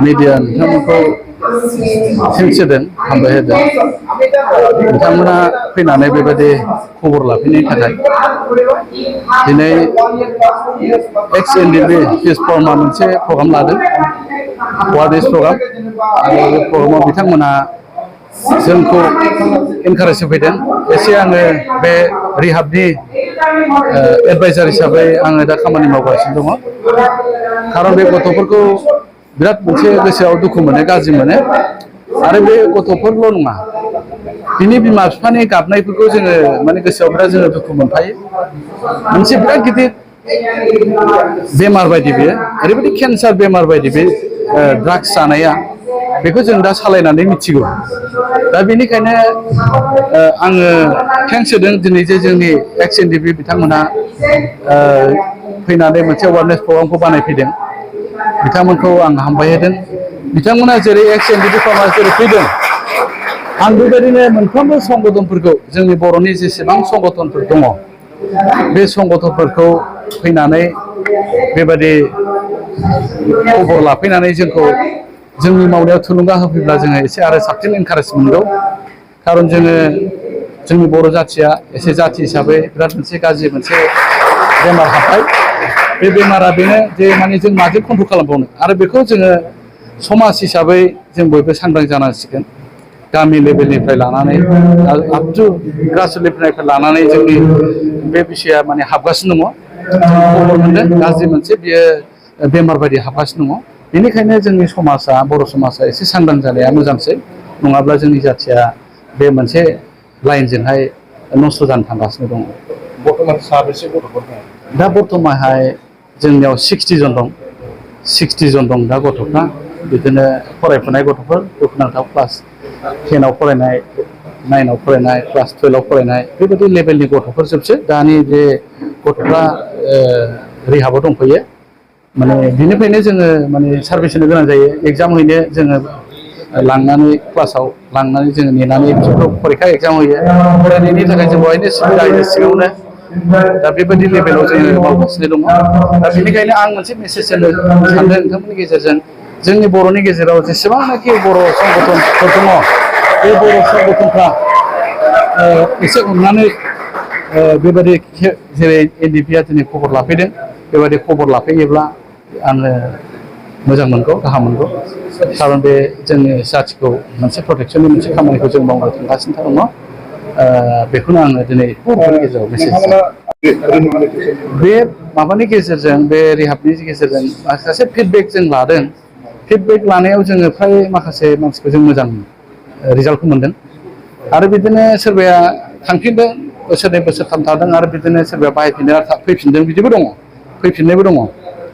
media नोंथांमोनखौ सिनसिदों हामबाय होदों नोंथांमोना फैनानै बेबायदि खबर लाफैनायनि थाखाय दिनै Ex-NDFB पिस फर्मा मोनसे प्रग्राम लादों वार्डेस प्रग्राम आरो बे प्रग्रामाव बिथांमोना जोंखौ एनकारेज होफैदों एसे आङो बे रिहाबनि एडभाइजार हिसाबै आङो दा खामानि मावगासिनो दङ खारन बे गथ'फोरखौ बिराद मोनसे गोसोआव दुखु मोनो गाज्रि मोनो आरो बे गथ'फोरल' नङा बिनि बिमा बिफानि गाबनायफोरखौ जोङो माने गोसोआव बिराद जोङो दुखु मोनफायो मोनसे बिराद गिदिर बेमार बायदि बेयो ओरैबायदि केन्सार बेमार बायदि बे ड्राग्स जानाया बेखौ जों दा सालायनानै मिथिगौ दा बेनिखायनो आङो थेंक्स होदों दिनै जे जोंनि Ex-NDFB बिथांमोना फैनानै मोनसे एवारनेस प्रग्रामखौ बानायफैदों बिथांमोनखौ आं हामबाय होदों बिथांमोना जेरै Ex-NDFB फर्मा जेरै फैदों आं बेबायदिनो मोनफ्रोमबो संगठनफोरखौ जोंनि बर'नि जेसेबां संगठनफोर दङ बे संगठनफोरखौ फैनानै बेबायदि खबर लाफैनानै जोंखौ जोंनि मावनायाव थुलुंगा होफैब्ला जोङो एसे आरो साबसिन एनकारेज मोनगौ खारन जोङो जोंनि बर' जाथिया एसे जाथि हिसाबै बिराद मोनसे गाज्रि मोनसे बेमार हाबबाय बे बेमारा बेनो जे माने जों माजों कन्ट्रल खालामबावनो आरो बेखौ जोङो समाज हिसाबै जों बयबो सांग्रां जानांसिगोन गामि लेभेलनिफ्राय लानानै आप टु ग्रास लेभेलनिफ्राय लानानै जोंनि बे बिषया माने हाबगासिनो दङ खबर मोनदों गाज्रि मोनसे बियो बेमार बायदि हाबगासिनो दङ बेनिखायनो जोंनि समाजा बर' समाजा एसे सांग्रां जानाया मोजांसै नङाब्ला जोंनि जाथिया बे मोनसे लाइनजोंहाय नस्थ' जानो थांगासिनो दङ बर्तमान साबेसे गथ'फोर दङ दा बर्तमानहाय जोंनियाव 60 जन दं 60 जन दं दा गथ'फ्रा बिदिनो फरायफुनाय गथ'फोर दुखुनांथाव क्लास 10आव फरायनाय 9आव फरायनाय क्लास 12आव फरायनाय बेबायदि लेभेलनि गथ'फोर जोबसो दानि बे गथ'फ्रा रिहाबाव दंफैयो माने बिनिफ्रायनो जोङो माने सार्भिस होनो गोनां जायो एग्जाम हैनो जोङो लांनानै क्लासाव लांनानै जोङो नेनानै बिसोरखौ फरिखा एग्जाम होयो फरायनायनि थाखाय जों बहायनो सुबिदा होयो सिगाङावनो दा बेबायदि लेभेलाव जोङो मावगासिनो दङ दा बेनिखायनो आं मोनसे मेसेज होनो सानदों नोंथांमोननि गेजेरजों जोंनि बर'नि गेजेराव जेसेबांनाखि बर' संगठनफोर दङ बे बर' संगठनफ्रा एसे अननानै बेबायदि जेरै NDFBआ दिनै खबर लाफैदों बेबायदि खबर लाफैयोब्ला आङो मोजां मोनगौ गाहाम मोनगौ खारन बे जोंनि जाथिखौ मोनसे प्रटेक्सननि मोनसे खामानिखौ जों मावनो थांगासिनो दङ बेखौनो आङो दिनै बर'फोरनि गेजेराव मेसेज बे माबानि गेजेरजों बे रिहाबनि गेजेरजों माखासे फिडबेक जों लादों फिडबेक लानायाव जोङो फ्राय माखासे मानसिखौ जों मोजां रिजाल्टखौ मोनदों आरो बिदिनो सोरबाया थांफिनदों बोसोरनै बोसोरथाम थादों आरो बिदिनो सोरबाया बाहायफिनदों आरो फैफिनदों बिदिबो दङ फैफिननायबो दङ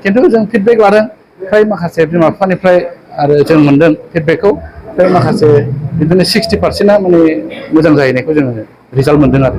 खिन्थु जों फिडबेक लादों फ्राय माखासे बिमा बिफानिफ्राय आरो जों मोनदों फिडबेकखौ फ्राय माखासे बिदिनो 60%आ माने मोजां जाहैनायखौ जोङो रिजाल्ट मोनदों आरो